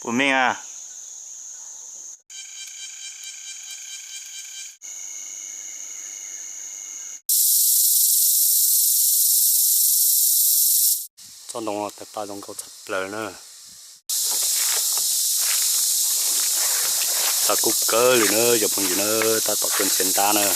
Puas meej a? Tsob ntoo no tawg paj zoo nkauj tshaj plaws na. Txav kub kawg li na cov phooj ywg na, tab tom tuaj ntxias ntab na.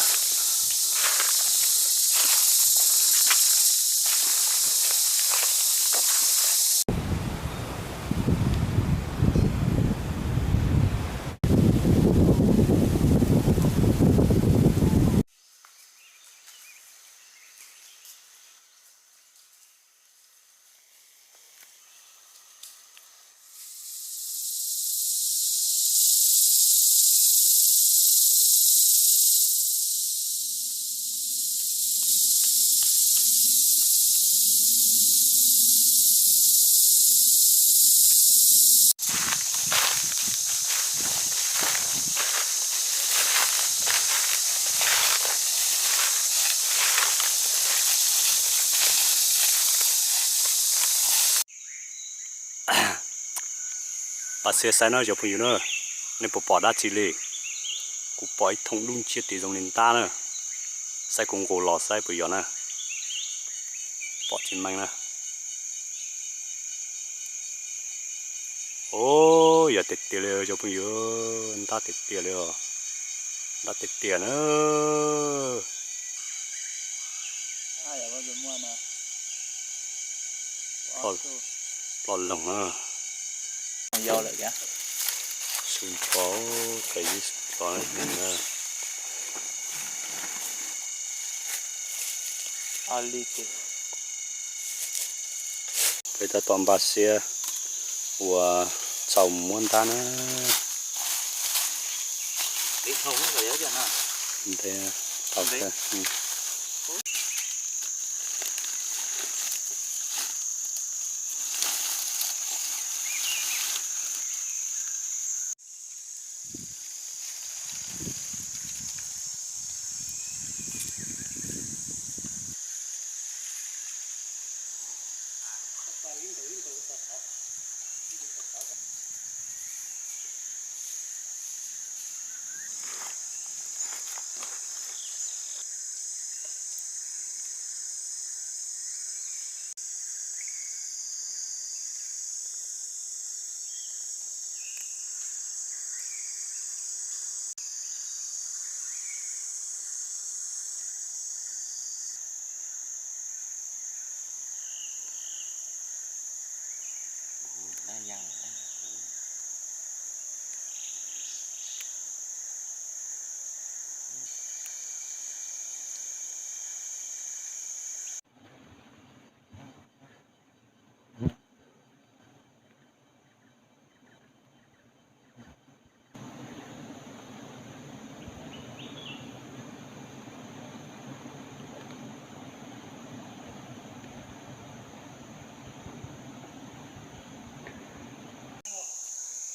Pab xiab saib no cov phooj ywg na, nej puas pom dab tsi li? Kuv pom ib thooj dub nciab tis zoo li ntab na. Saib kuv nqus los saib puas yog na. Pom tsis meej na. Os, yog tiag tiag li cov phooj ywg, ntab tiag tiag li os. Ntab tiag tiag na. Ploj loog na. Su nrho, peb yeej su nrho na. Peb tab tom npaj siab ua tsaus muab ntab na. Nte tau thiab.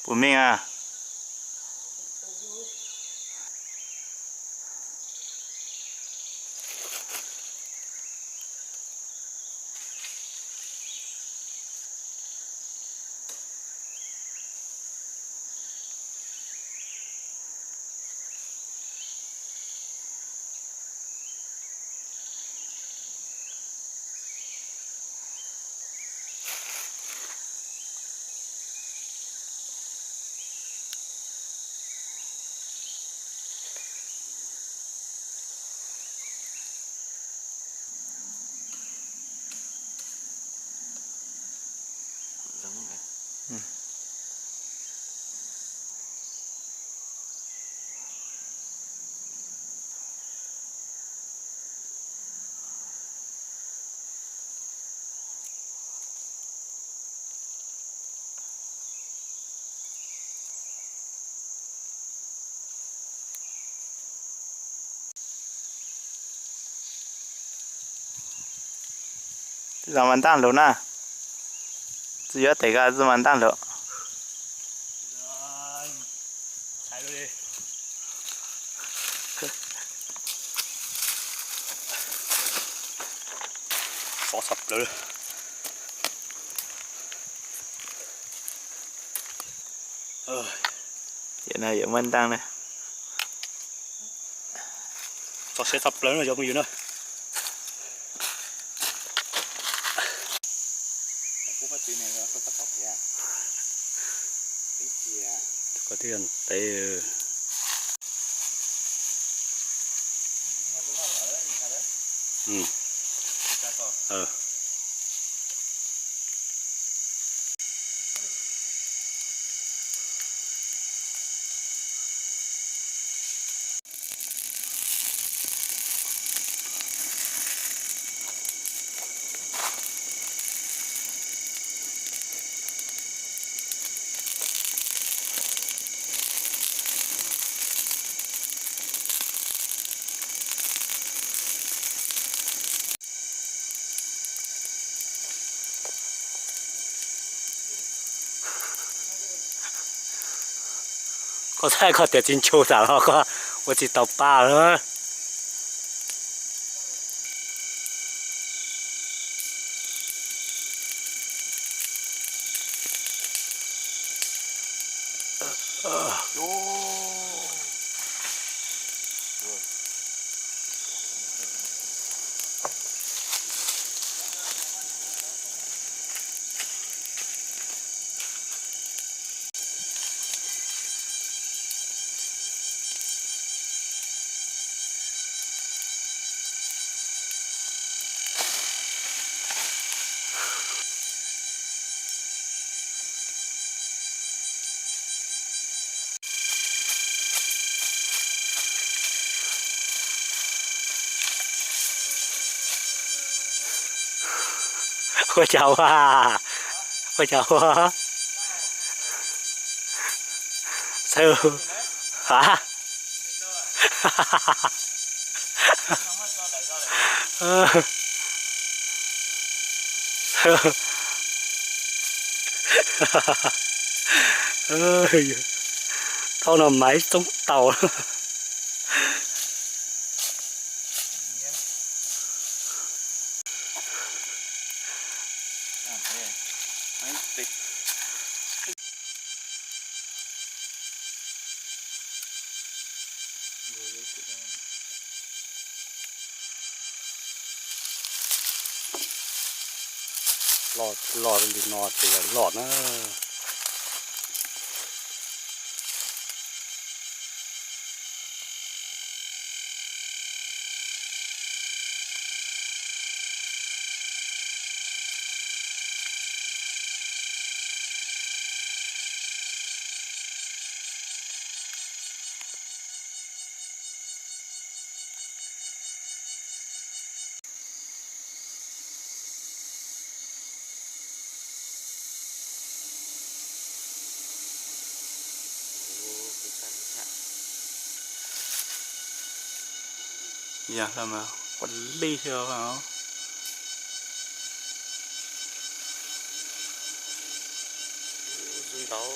Puas meej a? Tsis mas ntaj hlub na, tsis yuav tes ka tsis mas ntaj hlub. Sov tshaj plaws. Yawm no yawm muaj ntaaj na. Txog siab tshaj plaws no cov phooj ywg na. Koj twb yog ntev. Koj txhais koj tias tsis ntshua tas los koj ua tsis tau pa lawm. Ua cas ua, ua cas ua, xav, hả? Thau no maiv txoob taus. Loj, loj li no ces loj na. Yog mas quaj li thiab. Ntau.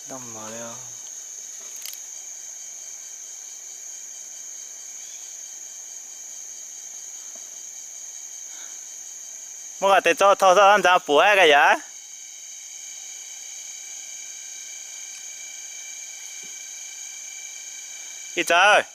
Noj mov li os. Muab kom tes tso thau txoj ntxav puv hab koj yam. Ib Txawg.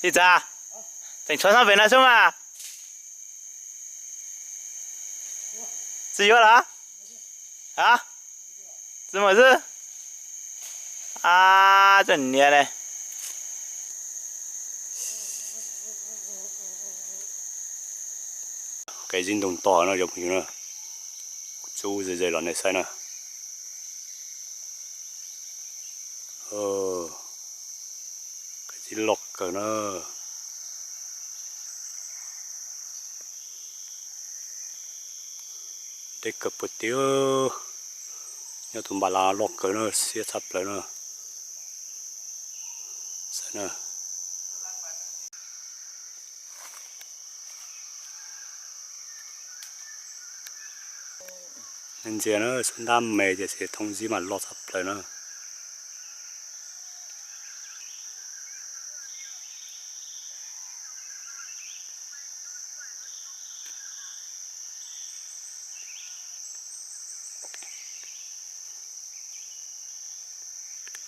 Ib Txawg, tseem tshuav xab pem no xwb mas. Tsis yuav los? A, tsis mus xwb. A, txom nyem ne. Kev zib ntoo to no cov phooj ywg na. Txub ze ze los nej saib na. Kev zib loj kawg na. Deb kawg puag tim. Nyob tus npas las loj kawg na, siab tshaj plaws na. Saib na. Nej ntsia na, xub ntab me tiam sis thoob zib mas loj tshaj plaws na.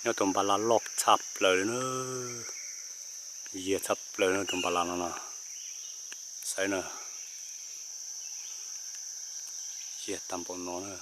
Nyob tus npas las loj tshaj plaws li na. Yiag tshaj plaws no tus npas las no no. Saib na. Yiag tag npaum no na.